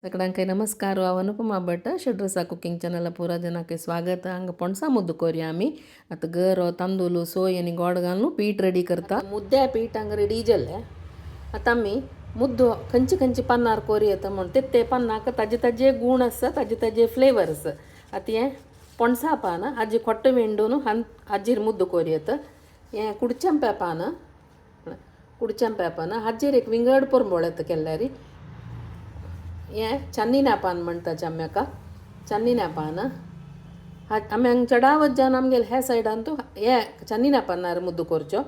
सगळ्यांक नमस्कार. हांव अनुपमा भट, षड्रसा कुकिंग चॅनल पुरा जनाक स्वागत. हांगा पणसा मुद्दो कोरया आमी. आतां गरो, तांदूळ, सोय आनी गोड घालून पीठ रेडी करता. मुद्द्या पीठ हांगा रेडी जालें. आतां आमी मुद्दो खंयचे खंयचे पानार कोरयता म्हण ते पानाक ताजे ताजे गूण आसा, ताजे ताजे फ्लेवर्स. आतां हें पणसा पान हाजी खोट्ट विंडून हाजेर मुद्दो कोरयता. हें कुडचेंप्या पान, कुडचेंप्या पान हाजेर एक विंगड पोरंबोळ येता केल्यारी. हें चन्निना पान म्हणटाचे आमी हाका, चन्निना पान. आमी हांगा चडावत जावन आमगेले ह्या सायडान तूं हे चन्निना पानार मुद्दो करचो.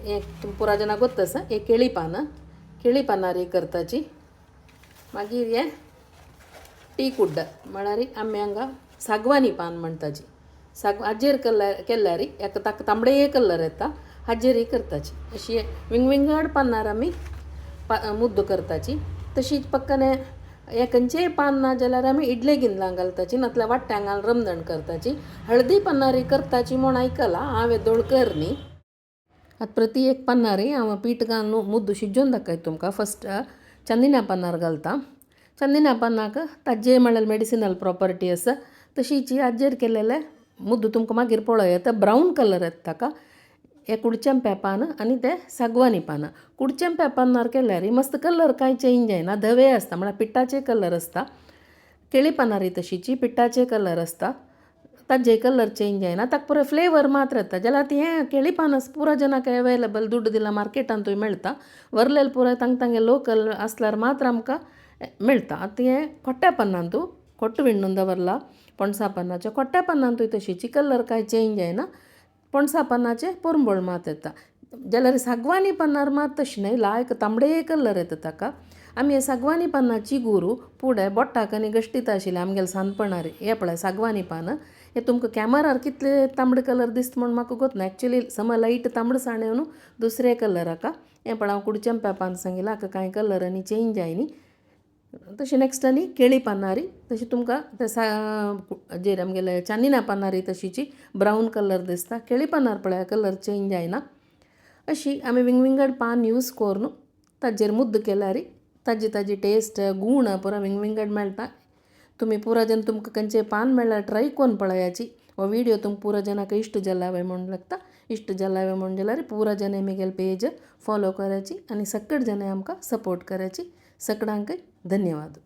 हें पुरा जाणां गोत्त आसा. हें केळी पान, केळी पानार करताची. मागीर हें टी कुड्ड म्हळ्यार आमी हांगा सागवानी पान म्हणटाची. हाजेर केल्यार हेका ताका तांबडे कलर येता, हाजेरय करताची. अशी विंगविंगड पानार आमी मुद्दो करताची. तशीच पक्कने हे खंयचेय पान ना जाल्यार आमी इडले गिंदलां घालताची, नातल्यार वाट्यांक घालून रमदण करताची. हळदी पानारय करताची म्हूण आयकलां हांव, येदोळ कर न्ही. आतां प्रति एक पानारय हांव पीठ घालून मुद्दो शिजोवन दाखयता तुमकां. फस्ट चंदिना पानार घालता. चंदिना पानाक ताजे म्हळ्यार मेडिसिनल प्रॉपर्टी आसा. तशीच हाजेर केलेले मुद्दो तुमकां मागीर पळोवं येता, ब्रावन कलर येता ताका. हे कुडचेंप्या पान आनी ते सागवानी पानां. कुडचेंप्या पानार केल्यार मस्त कलर कांय चेंज जायना, धवे आसता, म्हळ्यार पिट्टाचे कलर आसता. केळी पानारय तशीची पिट्टाचे कलर आसता, ताजे कलर चेंज जायना, ताका पुरो फ्लेवर मात्र येता. जाल्यार आतां हें केळी पान पुरा जनाक अवेलेबल, दुड्ड दिला मार्केटांतूय मेळटा. वरलेले पुराय तांकां तांगे लोकल आसल्यार मात्र आमकां मेळटा. आतां हें खोट्या पानांतू खोट्ट विणून दवरला पणसा पानाचें. खोट्या पानांतूय तशीची कलर कांय चेंज जायना, पणसा पानाचें पोरंबोळ मात येता. जाल्यार सागवानी पानार मात तशें न्हय, लायक तांबडे कलर येता ताका. आमी हे सागवानी पानाची गुरू पुडे बोटाक आनी गश्टीत आशिल्ले आमगेले सानपणार. हें पळय सागवानी पान, हें तुमकां कॅमरार कितले तांबडे कलर दिसता म्हूण म्हाका गोत ना. एक्चुली सम लायट तांबडसाण येवन दुसरे कलर हाका. हें पळय हांव कुडचेंप्या पान सांगिलां, हाका कांय कलर आनी चेंज जायनी. तशें नेक्स्ट आनी केळी पानारी तशें तुमकां ते जेर आमगेले चानिना पानारी तशीची ब्रावन कलर दिसता. केळी पानार पळय कलर चेंज जायना. अशी आमी विंगविंगड पान यूज करून ताजेर मुद्दो केल्यार ताजी ताजी टेस्ट गूण पुरा विंगविंगड मेळटा. तुमी पुरा जन तुमकां खंयचें पान मेळ्ळ्यार ट्राय करून पळयाची. हो व्हिडियो तुमकां पुरा जनाक इश्ट जाला वे म्हूण लागता. इश्ट जाला वे म्हूण जाल्यार पुरा जन म्हगेले पेज फॉलो करायची आनी सकट जन आमकां सपोर्ट करायची. सगळ्यांकय धन्यवाद.